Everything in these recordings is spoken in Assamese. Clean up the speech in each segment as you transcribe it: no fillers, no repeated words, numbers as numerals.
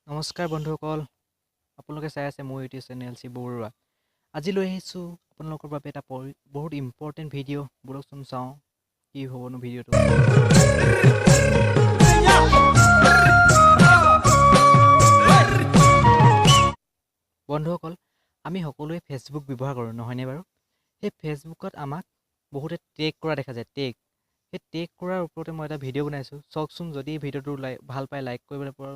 নমস্কাৰ বন্ধুসকল, আপোনালোকে চাই আছে মোৰ ইউটিউব চেনেল শিৱ বৰুৱা। আজি লৈ আহিছোঁ আপোনালোকৰ বাবে এটা বহুত ইম্পৰ্টেণ্ট ভিডিঅ'। ব'লকচোন চাওঁ কি হ'বনো ভিডিঅ'টো। বন্ধুসকল, আমি সকলোৱে ফেচবুক ব্যৱহাৰ কৰোঁ নহয়নে বাৰু? সেই ফেচবুকত আমাক বহুতে টেগ কৰা দেখা যায়। সেই টেগ কৰাৰ ওপৰতে মই এটা ভিডিঅ' বনাইছোঁ। চাওকচোন, যদি ভিডিঅ'টো ভাল পায় লাইক কৰিবলৈ পৰা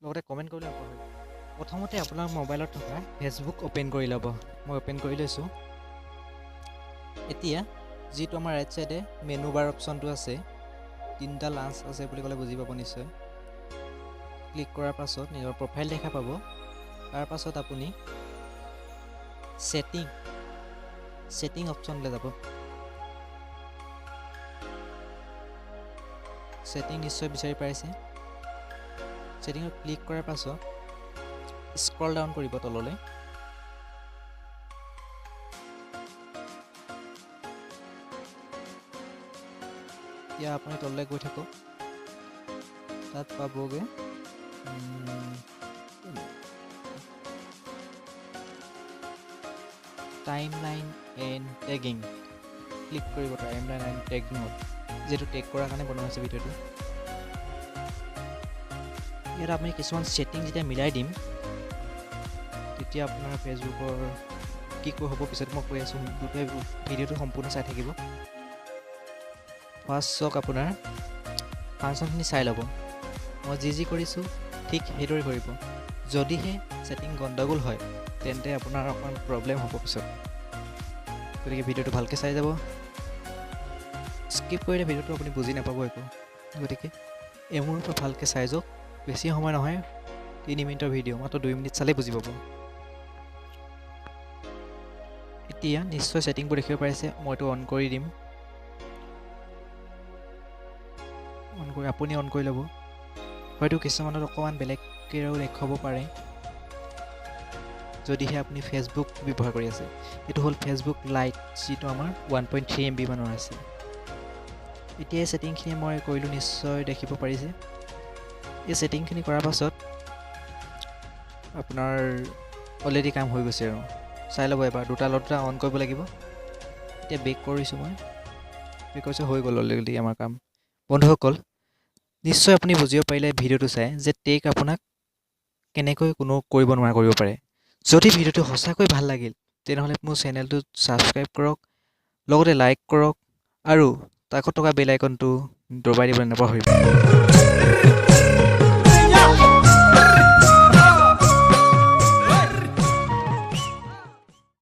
লগতে কমেণ্ট কৰিবলৈ নাপাহৰিব। প্ৰথমতে আপোনাৰ মোবাইলত থকা ফেচবুক অ'পেন কৰি ল'ব। মই অ'পেন কৰি লৈছোঁ। এতিয়া যিটো আমাৰ ৰাইট চাইডে মেনু বাৰ অপশ্যনটো আছে, তিনিটা লাঞ্চ আছে বুলি ক'লে বুজি পাব নিশ্চয়। ক্লিক কৰাৰ পাছত নিজৰ প্ৰফাইল দেখা পাব। তাৰ পাছত আপুনি ছেটিং অপশ্যনলৈ যাব। ছেটিং নিশ্চয় বিচাৰি পাইছে। ছেটিঙত ক্লিক কৰাৰ পাছত স্ক্ৰল ডাউন কৰিব তললৈ। এতিয়া আপুনি তললৈ গৈ থাকক, তাত পাবগৈ টাইমলাইন এণ্ড টেগিং। ক্লিক কৰিব টাইমলাইন এণ্ড টেগিঙত, যিহেতু টেগ কৰাৰ কাৰণে বনোৱা হৈছে ভিডিঅ'টো। ইয়াত আমি কিছুমান ছেটিং যেতিয়া মিলাই দিম তেতিয়া আপোনাৰ ফেচবুকৰ কি হ'ব পিছত মই কৈ আছোঁ। দুটাই ভিডিঅ'টো সম্পূৰ্ণ চাই থাকিব। ফাৰ্ষ্ট চাওক, আপোনাৰ ফাংচনখিনি চাই ল'ব। মই যি যি কৰিছোঁ ঠিক সেইদৰে কৰিব। যদিহে ছেটিং গণ্ডগোল হয় তেন্তে আপোনাৰ অকণমান প্ৰব্লেম হ'ব পিছত। গতিকে ভিডিঅ'টো ভালকৈ চাই যাব। স্কিপ কৰিলে ভিডিঅ'টো আপুনি বুজি নাপাব একো। গতিকে এমূৰৰ পৰা ভালকৈ চাই যাওক। বেছি সময় নহয়, 3 মিনিটৰ ভিডিঅ', মাত্ৰ 2 মিনিট চালেই বুজি পাব। এতিয়া নিশ্চয় ছেটিংবোৰ দেখিব পাৰিছে। মইতো অন কৰি দিম। অন কৰি আপুনি অন কৰি ল'ব। হয়তো কিছুমানত অকণমান বেলেগকৈও দেখুৱাব পাৰে যদিহে আপুনি ফেচবুক ব্যৱহাৰ কৰি আছে। এইটো হ'ল ফেচবুক লাইট, যিটো আমাৰ 1.3 MB মানৰ আছে। এতিয়া এই ছেটিংখিনি মই কৰিলোঁ, নিশ্চয় দেখিব পাৰিছে। এই ছেটিংখিনি কৰাৰ পাছত আপোনাৰ অলৰেডি কাম হৈ গৈছে। আৰু চাই ল'ব এবাৰ, দুটা লগত দুটা অন কৰিব লাগিব। এতিয়া বেক কৰিছোঁ, মই বেক কৰিছোঁ, হৈ গ'ল অলৰেডি আমাৰ কাম। বন্ধুসকল, নিশ্চয় আপুনি বুজিব পাৰিলে ভিডিঅ'টো চাই যে টেগ আপোনাক কেনেকৈ কোনো কৰিব নোৱাৰা কৰিব পাৰে। যদি ভিডিঅ'টো সঁচাকৈ ভাল লাগিল তেনেহ'লে মোৰ চেনেলটো ছাবস্ক্ৰাইব কৰক, লগতে লাইক কৰক আৰু কাষত থকা বেল আইকনটো দবাই দিবলৈ নাপাহৰিব।